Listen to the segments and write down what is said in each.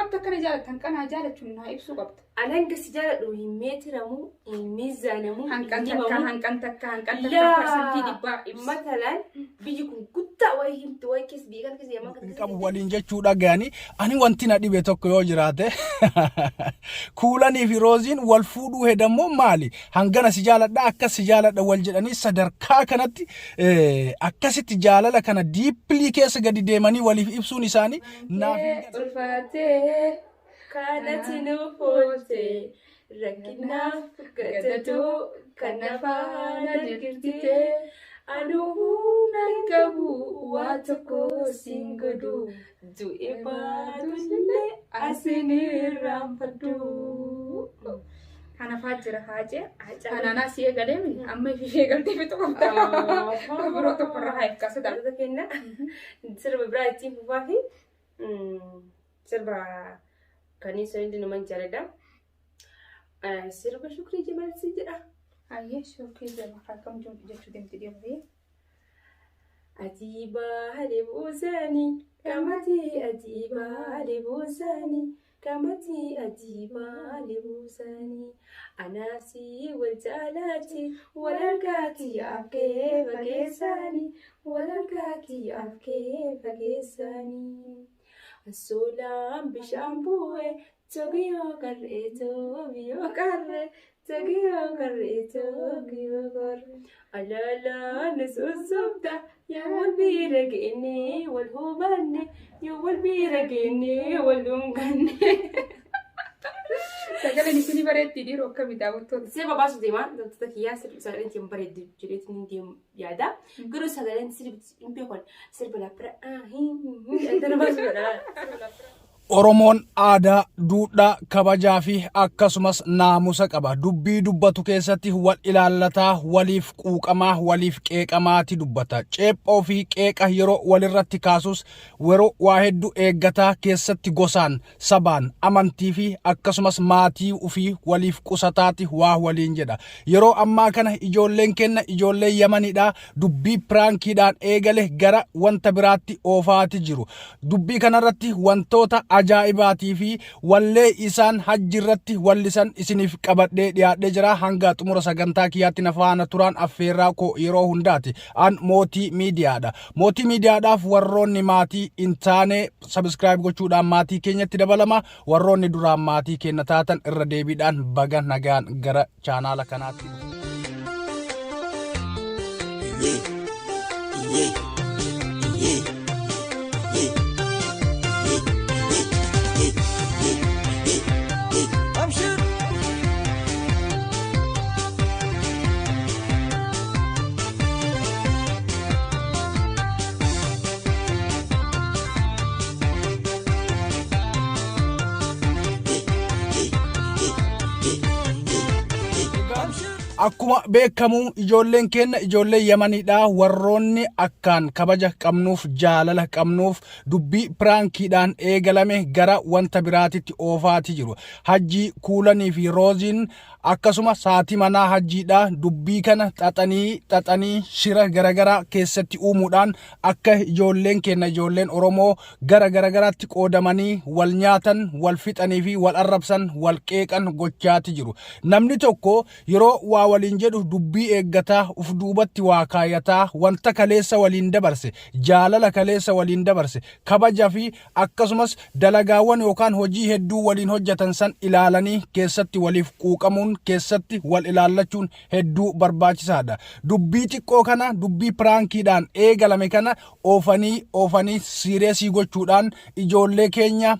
Hagamtu akkana jaalatan qanaa jaalachuun naa ibsuu qabda. Ani hanga si jaaladhu hin meetiramu, hin miizaanamu, hin Hanqan takka himamu. hanqan takka hanqan takka Laa 100% ibsi. matalaan biyyi kun guddaa wayii himtu wayii keessa biyya kana keessa yaman kana hin keessa qabu waliin jechuu dhaga'anii ani wanti na dhibe tokko yoo jiraate kuulanii fi rooziin wal fuudhuu hedammoo maali hangana si jaaladha akkas si jaaladha wal jedhanii sadarkaa kanatti akkasitti jaalala kana diippilii keessa gadi deemanii waliif ibsuun isaanii naaf hin galu. Ulfaatee Kanatti nuuf oolte rakkinaaf gadadoo kan afaan argite anuu humna hin qabu waa tokko siin godhu du'e baatullee asin irraanfadhu. Kana faa jira haacee. Kanaanaa si eegalee mi? Amma ishee eegaltee fixu qabda. Biroo tokko irra haa eeggasu ta'a. Wantoota kenna sirba biraa ittiin fufaa fi sirba kaniisa hundi numan jaaladha. Sirba Shukrii Jamaal si jedha. Ayyee shukrii jama akkam jechuu deemti deemtee. Ajiibaa halee buusanii qamatii ajiibaa halee buusanii qamatii ajiibaa halee buusanii anaasii wal jaalaati wal argaati afkee fageessaanii wal argaati afkee fageessaanii. Solaan bishaan bu'e togiyoo qarree togiyoo qarree togiyoo qarree togiyoo qarree. Alaalaan na sossobda yaa wal bira geenne wal hubanne yoo wal bira geenne wal dhunganne. Sagaleen isinii bareeddii dhiiroo akkamii daawwattoota? Sirba baasu deemaa wantoota kiyyaa sirbi sagaleen ittiin bareeddu jedheetiin hin deemu yaada. Garuu sagaleen sirbi hin beekan sirba laappira hin baasu godha. Oromoon aadaa, duudhaa, kabajaa fi akkasumas naamusa qaba. Dubbii dubbatu keessatti wal ilaallataa, waliif quuqamaa, waliif qeeqamaati dubbata. Ceephoo fi qeeqa yeroo walirratti kaasus yeroo waa hedduu eeggataa keessatti gosaan, sabaan, amantii fi akkasumas maatii ufii waliif qusataati waa waliin jedha. Yeroo ammaa kana ijoolleen kenna ijoollee Yamanidha dubbii piraankiidhaan eegale gara wanta biraatti oofaati jiru. Dubbii kanarratti wantoota ajaa'ibaatii fi wallee isaan hajji irratti wallisan isiniif qabadhee dhiyaadhee jira. Hanga xumura sagantaa kiyyaatti na faana turaan affeerraa koo yeroo hundaati. An Mootii Miidiyaadha. Mootii Miidiyaadhaaf warroonni maatii hin taane subscribe gochuudhaan maatii keenyatti dabalama. Warroonni duraan maatii keenya taatan irra deebiidhaan baga nagaan gara chaanaala kanaatti dhuftan. Abshir. Akkuma beekamu ijoolleen keenya ijoollee Yamaniidha. Warroonni akkaan kabaja qabnuuf jaalala qabnuuf dubbii piraankiidhaan eegalame gara wanta biraatitti oofaati jiru. Hajjii Kuulanii fi Rooziin Akkasuma saati manaa hajjiidha dubbii kana xaxanii xaxanii shira garagaraa keessatti uumuudhaan akka ijoolleen keenna ijoolleen Oromoo gara garagaraatti qoodamanii wal nyaatan, wal fixanii fi wal arrabsan, wal qeeqan gochaati jiru. Namni tokko yeroo waa waliin jedhu dubbii eeggataa, uf duubatti waa kaayataa, wanta kaleessa waliin dabarse, jaalala kaleessa waliin dabarse, kabaja fi akkasumas dalagaawwan yookaan hojii hedduu waliin hojjatan san ilaalanii keessatti waliif quuqamuun keessatti wal ilaallachuun hedduu barbaachisaadha. Dubbii xiqqoo kana dubbii piraankiidhaan eegalame kana oofanii oofanii siireesii gochuudhaan ijoollee keenya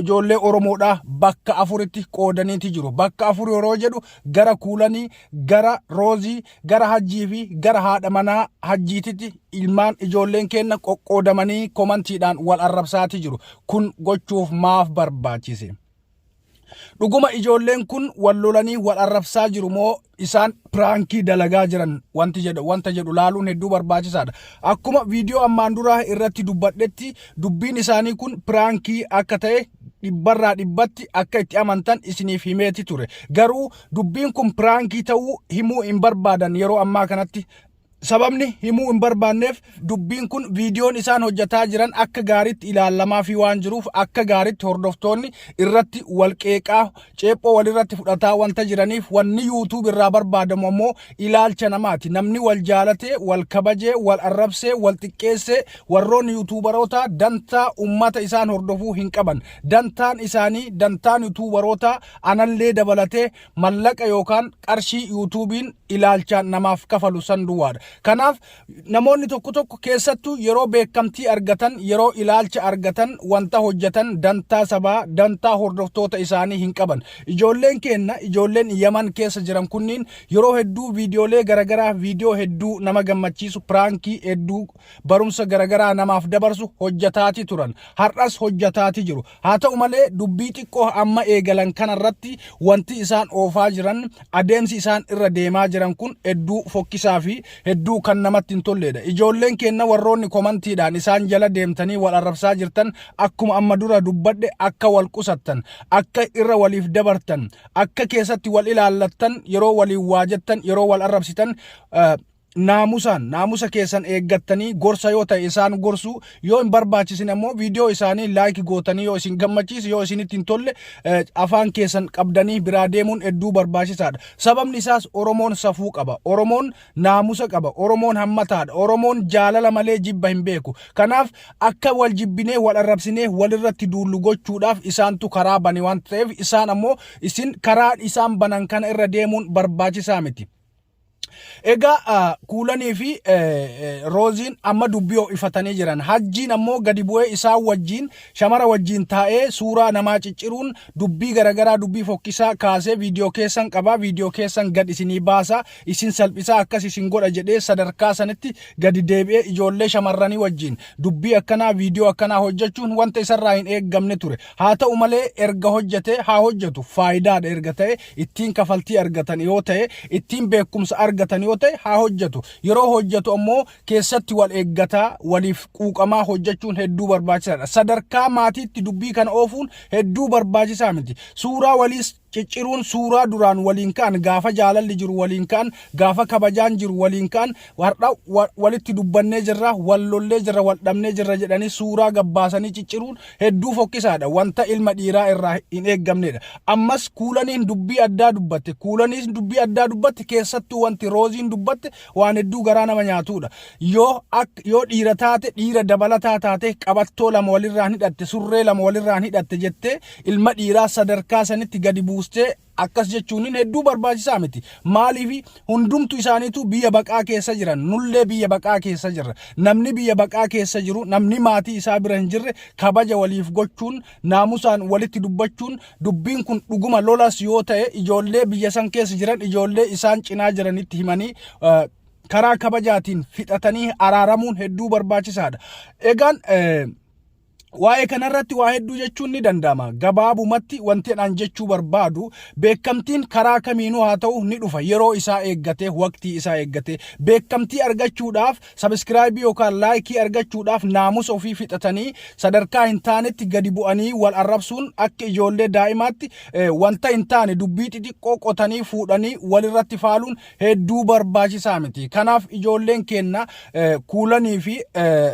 ijoollee Oromoodhaa bakka afuritti qoodaniiti jiru. Bakka afur yeroo jedhu gara Kuulanii, gara Roozii, gara Hajjii fi gara haadha manaa Hajjiititti ilmaan ijoolleen keenna qoqqoodamanii komantiidhaan wal arrabsaati jiru. Kun gochuuf maaf barbaachise? Dhuguma ijoolleen kun wal lolanii wal arrabsaa jiru moo isaan piraankii dalagaa jiran wanti jedhu wanta jedhu laaluun hedduu barbaachisaadha. Akkuma viidiyoo ammaan duraa irratti dubbadhetti dubbiin isaanii kun piraankii akka ta'e dhibbarraa dhibbatti akka itti amantan isiniif himeeti ture. Garuu dubbiin kun piraankii ta'uu himuu hin barbaadan yeroo ammaa kanatti Sababni himuu hin barbaanneef dubbiin kun viidiyoon isaan hojjetaa jiran akka gaariitti ilaalamaafii waan jiruuf, akka gaariitti hordoftoonni irratti wal qeeqaa, ceephoo walirratti fudhataa wanta jiraniif. Wanni YouTube irraa barbaadamu ammoo ilaalcha namaati. Namni wal jaalatee, wal kabajee, wal arrabsee, wal xiqqeessee, warroonni YouTuberoota dantaa ummata isaan hordofuu hin qaban. Dantaan isaanii, dantaan YouTuberoota anallee dabalatee, mallaqa yookaan qarshii YouTubeiin ilaalchaan namaaf kafalu san duwwaadha. Kanaaf namoonni tokko tokko, keessattuu yeroo beekamtii argatan, yeroo ilaalcha argatan, wanta hojjetan dantaa sabaa, dantaa hordoftoota isaanii hin qaban. Ijoolleen keenna, ijoolleen Yaman keessa jiran kunniin yeroo hedduu viidiyoolee garagaraa, viidiyoo hedduu nama gammachiisu, prankii hedduu barumsa garagaraa namaaf dabarsu hojjetaati turan. Har'as hojjetaati jiru. Haa ta'u malee dubbii xiqqoo amma eegalan kanarratti wanti isaan oofaa jiran, adeemsi isaan irra deemaa jiran kun hedduu fokkisaa fi hedduu kan namatti hin tolledha. Ijoolleen keenna, warroonni commentiidhaan isaan jala deemtanii wal arrabsaa jirtan, akkuma amma dura dubbadhe, akka wal qusattan, akka irra waliif dabartan, akka keessatti wal ilaallattan, yeroo waliin waa jettan, yeroo wal arrabsitan naamusaan, naamusa keessan eeggattanii gorsa yoo ta'e isaan gorsuu, yoo hin barbaachisin ammoo viidiyoo isaanii like gootanii, yoo isin gammachiise, yoo isinitti hin tolle afaan keessan qabdanii biraa deemuun hedduu barbaachisaadha. Sababni isaas Oromoon safuu qaba. Oromoon naamusa qaba. Oromoon hammataadha. Oromoon jaalala malee jibba hin beeku. Kanaaf akka wal jibbinee, wal arrabsinee, walirratti duullu gochuudhaaf isaantu karaa bane waan ta'eef, isaan ammoo isin karaa isaan banan kana irra deemuun barbaachisaa miti. Egaa Kuulanii fi Rooziin amma dubbii ho'ifatanii jiran. Hajjiin ammoo gadi bu'ee isaan wajjin, shamara wajjin taa'ee suuraa namaa cicciruun, dubbii garagaraa, dubbii fokkisaa kaasee, viidiyoo keessan qabaa, viidiyoo keessan gad isinii baasaa, isin salphisaa, akkas isin godha jedhee sadarkaa sanitti gadi deebi'ee ijoollee shamarranii wajjin dubbii akkanaa, viidiyoo akkanaa hojjechuun wanta isarraa hin eeggamne ture. Haa ta'u malee erga hojjete haa hojjetu, faayidaadha erga ta'e, ittiin kafaltii argatan yoo ta'e, ittiin beekumsa argatan yoo ta'e, haa hojjetu. Yeroo hojjetu ammoo keessatti wal eeggataa, waliif quuqamaa hojjechuun hedduu barbaachisaadha. Sadarkaa maatiitti dubbii kana oofuun hedduu barbaachisaa miti. Suuraa waliis cicciruun, suuraa duraan waliin ka'an, gaafa jaalalli jiru waliin ka'an, gaafa kabajaan jiru waliin ka'an, har'a walitti dubbannee jirra, wal lollee jirra, wal dhabnee jirra jedhanii suuraa gabbaasanii cicciruun hedduu fokkisaadha. Wanta ilma dhiiraa irraa hin eeggamnedha. Ammas Kuulaniin dubbii addaa dubbatte. Kuulaniin dubbii addaa dubbatte. Keessattuu wanti Rooziin dubbatte waan hedduu garaa nama nyaatudha. Yoo dhiira taate, dhiira dabalataa taate, qabattoo lama walirraan hidhatte, surree lama walirraan hidhatte jettee ilma dhiiraa sadarkaa sanitti gadi buustee akkas jechuun hedduu barbaachisaa miti. Maaliif? Hundumtu isaaniitu biyya baqaa keessa jiran, nullee biyya baqaa keessa jirra. Namni biyya baqaa keessa jiru, namni maatii isaa bira hin jirre, kabaja waliif gochuun, naamusaan walitti dubbachuun, dubbiin kun dhuguma lolas yoo ta'e, ijoollee biyya san keessa jiran, ijoollee isaan cinaa jiranitti himanii karaa kabajaatiin fixatanii araaramuun hedduu barbaachisaadha. Egaan waa'ee kanarratti waa hedduu jechuun ni danda'ama. Gabaabumatti wanti an jechuu barbaadu, beekamtiin karaa kamiinuu haa ta'u ni dhufa. Yeroo isaa eeggate, waqtii isaa eeggate. Beekamtii argachuudhaaf, subscribe yookaan like argachuudhaaf naamusa ofii fixatanii sadarkaa hin taanetti gadi bu'anii wal arrabsuun, akka ijoollee daa'imaatti wanta hin taane dubbii xixiqqoo qotanii fuudhanii walirratti faaluun hedduu barbaachisaa miti. Kanaaf ijoolleen keenna Kuulanii fi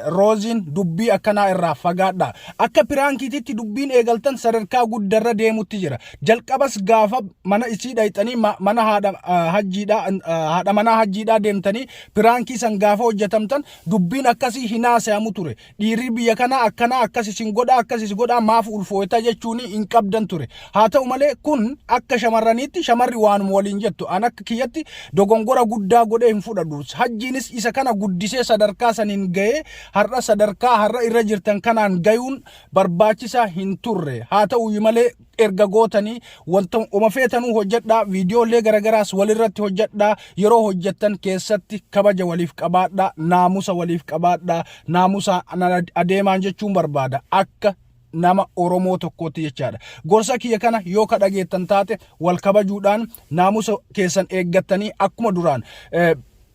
Rooziin dubbii akkanaa irraa fagaadha. Akka prankiititti dubbiin eegaltan sadarkaa guddarra deemutti jira. Jalqabas gaafa mana isii dhayxanii, mana haadha hajjiidhaa, haadha manaa hajjiidhaa deemtanii prankii san gaafa hojjetamtan dubbiin akkasii hin haasayamu ture. Dhiirri biyya kanaa akkanaa, akkas isin godhaa, akkas isin godhaa, maaf ulfooyta jechuun hin qabdan ture. Haa ta'u malee kun akka shamarraniitti, shamarri waanuma waliin jettu, an akka kiyyatti dogongora guddaa godhee hin fudhadhu. Hajjiinis isa kana guddisee sadarkaa saniin gahee har'a sadarkaa har'a irra jirtan kanaan gayuun barbaachisaa hin turre. Haa ta'uyyuu malee erga gootanii wanta uma feetanuu hojjedhaa, viidiyoolee garagaraas walirratti hojjedhaa. Yeroo hojjettan keessatti kabaja waliif qabaadhaa, naamusa waliif qabaadhaa, naamusa adeemaan jechuun barbaada akka nama Oromoo tokkootti jechaadha. Gorsa kiyya kana yoo ka dhageettan taate, wal kabajuudhaan naamusa keessan eeggattanii akkuma duraan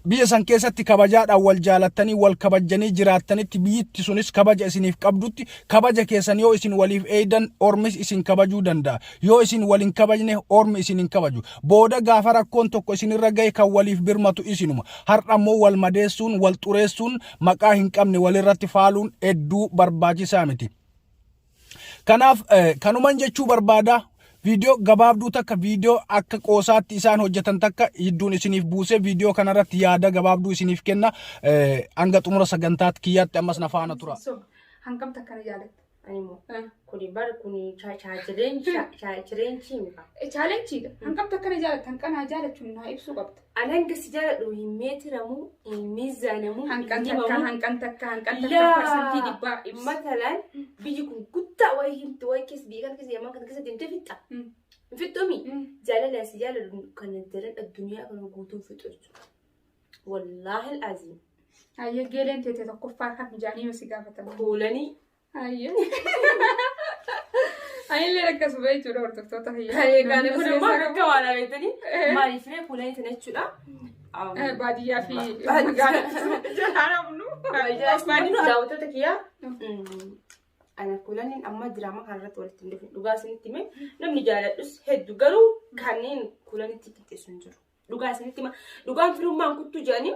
Biyya san keessatti kabajaadhaan wal jaalattanii wal kabajjanii jiraattanitti biyyitti sunis kabaja isiniif qabdutti kabaja keessan yoo isin waliif eeydan ormis isin kabajuu danda'a. Yoo isin wal hin kabajne ormi isin hin kabaju. Booda gaafa rakkoon tokko isinirra gahe kan waliif birmatu isinuma. Har'a immoo wal madeessuun, wal xureessuun, maqaa hin qabne walirratti faaluun hedduu barbaachisaa miti. Kanaaf kanuman jechuu barbaada. Viidiyoo gabaabduu takka viidiyoo akka qoosaatti isaan hojjetan takka jidduun isiniif buusee viidiyoo kanarratti yaada gabaabduu isiniif kenna. Hanga xumura sagantaa kiyyaatti ammas na faana tura. Hangam takka na jaalatta? Ani immoo kuni bar kuni chaalenchii mika. Chaalenchiidha. Hangam takka na jaalatta? Hanqanaa jaalachuun naa ibsuu qabda. Ani hanga si jaaladhu hin meetiramu, hin miizaanamu, hin Hanqan takka, himamu. hanqan takka, hanqan takka Laa 100% ibsi. Matalaan biyyi kun guddaa wayii himtu wayii keessa biyya kana keessa yaman kana keessa deemtee fixxa. Hin fixxumi. Jaalala si jaaladhu kana jalan addunyaa kana guutuun fixu jechuudha. Wallaahi al'aziim. Hayyee geeleen teete tokkoffaa kan mijaanii yoo si gaafatamu. Kuulanii. Hayyee. Anillee akkasuma jechuudha hordoftoota Hayyee hayyee. kana kun immoo akka waan abeetanii maaliif ree kuulanii tana jechuudha. Baadiyyaa fi magaalatti jalaa Daawwattoota kiyyaa ana kuulaniin amma diraamaa kanarratti walitti hin dhufne dhugaa isinitti hime namni jaaladhus hedduu garuu kanneen kuulanitti qixxeessu hin jiru. Dhugaa isinitti hima dhugaan firummaan kuttu jedhanii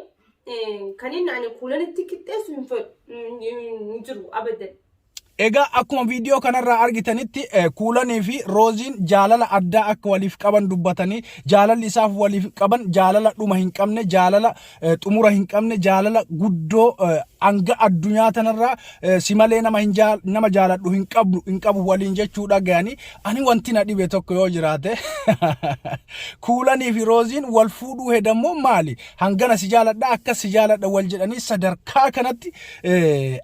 kanneen ani kuulanitti qixxeessu hin fedhu hin jiru abadan. Egaa akkuma viidiyoo kanarraa argitanitti Kuulanii fi Rooziin jaalala addaa akka waliif qaban dubbatanii jaalalli isaaf waliif qaban jaalala dhuma hin qabne jaalala xumura hin qabne jaalala guddoo hanga addunyaa tanarraa si malee nama hin nama jaaladhu hin qabnu hin qabu waliin jechuudha gayanii ani wanti na dhibe tokko yoo jiraate Kuulanii fi Rooziin wal fuudhuu hedammoo maali hangana si jaaladha akkas si jaaladha wal jedhanii sadarkaa kanatti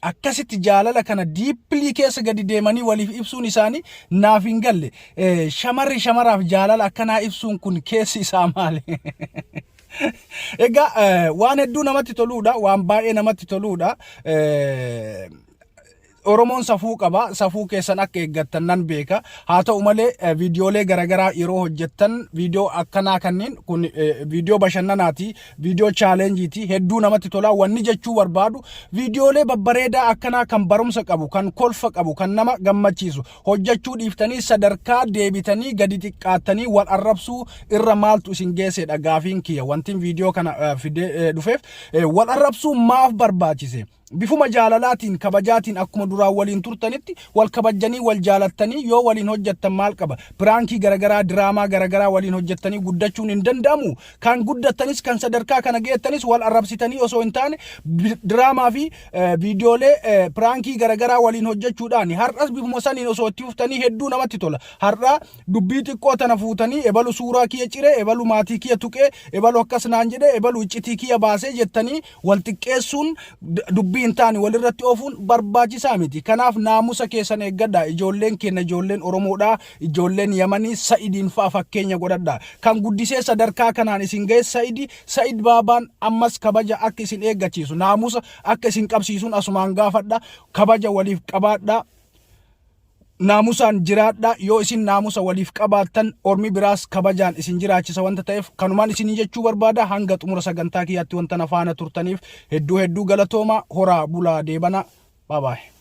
akkasitti jaalala kana diippilii keessa gadi deemanii waliif ibsuun isaanii naaf hin galle. Shamarri shamaraaf jaalala akkanaa ibsuun kun keessi isaa maali? Egaa waan hedduu namatti toluudha, waan baay'ee namatti toluudha. Oromoon safuu qaba. Safuu keessan akka eeggattan nan beeka. Haa ta'u malee viidiyoolee garaagaraa yeroo hojjettan viidiyoo akkanaa kanneen kun viidiyoo bashannanaati, viidiyoo chaalenjiiti hedduu namatti tola. Wanni jechuu barbaadu viidiyoolee babbareedaa akkanaa kan barumsa qabu, kan kolfa qabu, kan nama gammachiisu hojjechuu dhiiftanii sadarkaa deebitanii gadi xiqqaattanii wal arrabsuu irra maaltu isin geessedha gaafiin kiyya. Wantin viidiyoo kana fidee dhufeef wal arrabsuu maaf barbaachise? Bifuma jaalalaatiin, kabajaatiin akkuma duraan waliin turtanitti wal kabajjanii wal jaalattanii yoo waliin hojjettan maal qaba? Piraankii garagaraa, diraamaa garagaraa waliin hojjettanii guddachuun hin danda'amuu? Kan guddattanis kan sadarkaa kana geettanis wal arrabsitanii osoo hin taane diraamaa fi viidiyoolee piraankii garagaraa waliin hojjechuudhaani. Har'as bifuma saniin osoo itti fuftanii hedduu namatti tola. Har'a dubbii xiqqoo tana fuutanii ebalu suuraa kiyya ciree, ebalu maatii kiyya tuqee, ebalu akkas naan jedhee, ebalu iccitii kiyya baasee jettanii wal xiqqeessuun dubbii hin taane walirratti oofuun barbaachisaa miti. Kanaaf naamusa keessan eeggadha. Ijoolleen keenya ijoolleen Oromoodha. Ijoolleen Yamanii Sa'idiin fa'a fakkeenya godhadha. Kan guddisee sadarkaa kanaan isin ga'e Sa'idi. Sa'id Baabaan ammas kabaja akka isin eeggachiisu naamusa akka isin qabsiisuun asumaan gaafadha. Kabaja waliif qabaadha. Naamusaan jiraadha. Yoo isin naamusa waliif qabaattan ormi biraas kabajaan isin jiraachisa wanta ta'eef kanumaan isinii jechuu barbaada. Hanga xumura sagantaa kiyyaatti wanta na faana turtaniif hedduu hedduu galatooma. Horaa bulaa deebana. Bye bye.